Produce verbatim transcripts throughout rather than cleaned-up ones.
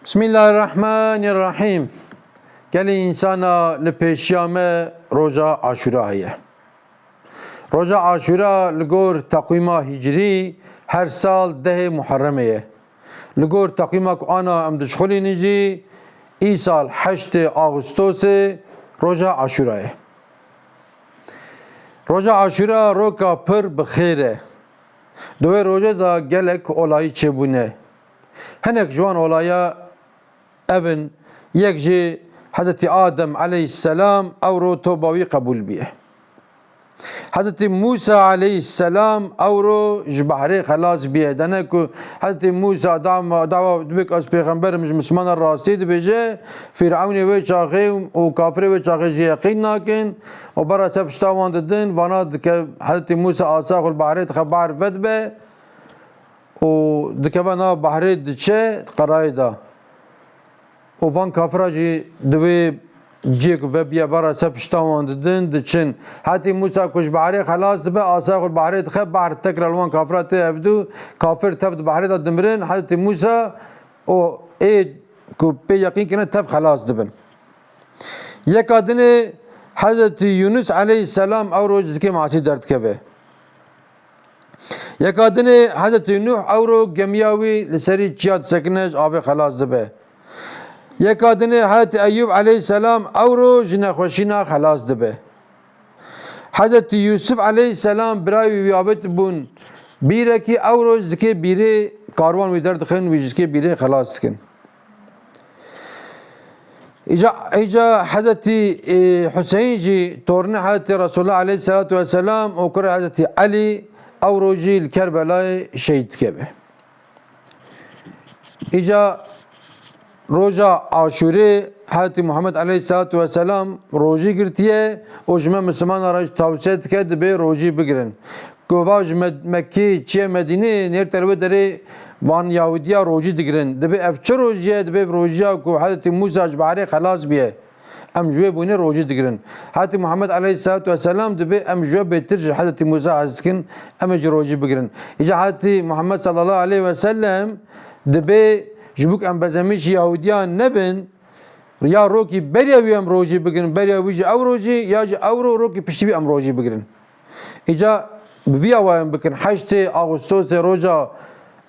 Bismillahirrahmanirrahim. Gelî însana li pêşiya me roja Aşûra heye. Roja Aşûra li gor teqwîma hicrî her sal dehê Muharremê ye. Li gor teqwîma ku ana em dişxulînin jî, îsal heştê Ağustosê roja Aşûra ye. Roja Aşûra roka pir bi xêr e. Di wê rojê de gelek olayî çêbûne. Hinek ji wan olaya ev in, yek jî Hezretî Adem aleyhisselam ewro toba wî qebûl bûye. Hezretî Mûsa aleyhisselam ewro ji behrê xelas bûye. Dene ku Hezretî Mûsa dama, dawa dibê ku ez pêxember im, ji mislimana rastî dibêje, Fîrewnê wê çaxê û kafirê wê çaxê jî yeqîn nakin û bera ser pişta wan didin, vana dike Hezretî Mûsa asa xwe li behrê dixe, behr vedibe û dikeve nav behrê diçe qerayê de. Û van kafira jî di wê cihê ku vebiye bera ser pişta wan didin, diçin. Hetî Mûsa ku ji behrê xelas dibe, asa xwe li behrê dixe, behr tekra li wan kafira tê hevdû, kafir tev di behrê de dimirin, Hezretî Mûsa û ê ku pê yeqîn kirine tev xelas dibin. Yeka dinê Hezretî Yûnus aleyhisselam ewro ji zikê masî derdikeve. Yeka dinê Hezretî Nûh ewro gemiya wî li serî çiya disekine, ji avê xelas dibe. Yeka dinê Hezretî Eyûb aleyhisselam ewro ji nexweşîna xelas dibe. Hezretî Yûsif aleyhisselam birayê wî avêt bûn bîrekî, ewro ji zikê bîrê karwan wî derdixin, wî ji zikê bîrê xelas dikin. Îca, îca Hezretî, e, Huseyîn jî tornê Hezretî Resulullah aleyhisselatu vesselam û kurê Hezretî Elî ewro jî li Kerbelayê şehîd dikeve. Îca roja Aşûrê Hezretî Muhammed aleyhisselatu vesselam rojî girtiye û ji me Mislimana re jî tavsiye dike, dibê rojî bigirin. Ku va ji Me-, Mekkê çiye Medînê, nêr te li wê derê van Yahudiya rojî digirin. Dibê ev çi rojî ye? Dibê rojiya ku Hezretî Mûsa ji behrê xelas bûye. Em ji wê bûnê rojî digirin. Hezretî Muhammed aleyhisselatu vesselam dibê em ji we bêtir ji Hezretî Mûsa hez dikin, em ê jî rojî bigirin. Îca Hezretî Muhammed sallallahu aleyhi ve sellem dibê ji bo ku em bezemîşî Yahudiyan nebin, ya rokî beriya wî em rojî bigirin, beriya wî jî ew rojî, ya jî ew ro-, rokî piştî wî em rojî bigirin. Îca bi vî awayên bikin, heştê Ağustosê roja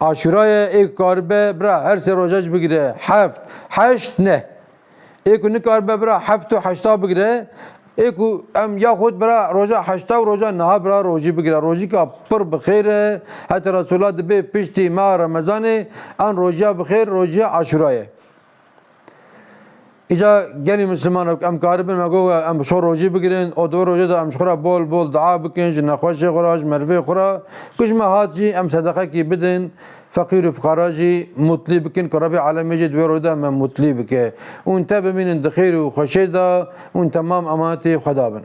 Aşûra ye, ê ku karibe bira her sê roja jî bigire, heft, heşt, neh. Ê ku nikaribe bira heft û heşta bigire, ê ku em ya xwe bira roja heşta û roja neha bira rojî bigire. Rojîka pir bi xêr e, heta Resulullah dibê piştî meha Remezanê an rojiya bi xêr, rojiya Aşûra ye. Îca gelî Misliman em karibin, me got em şo rojî bigirin û di wê rojê de em ji xwe re bol bol dua bikin, ji nexweşê xwe re, ji merivê xwe re, ku ji me hat jî em sedeqekî bidin, feqîr û fiqara jî mutlî bikin, ku Rebê Alemê jî di wê rojê de me mutlî bike. Hûn tev bimînin di xêr û xweşê de, hûn temam emanetî Xweda bin.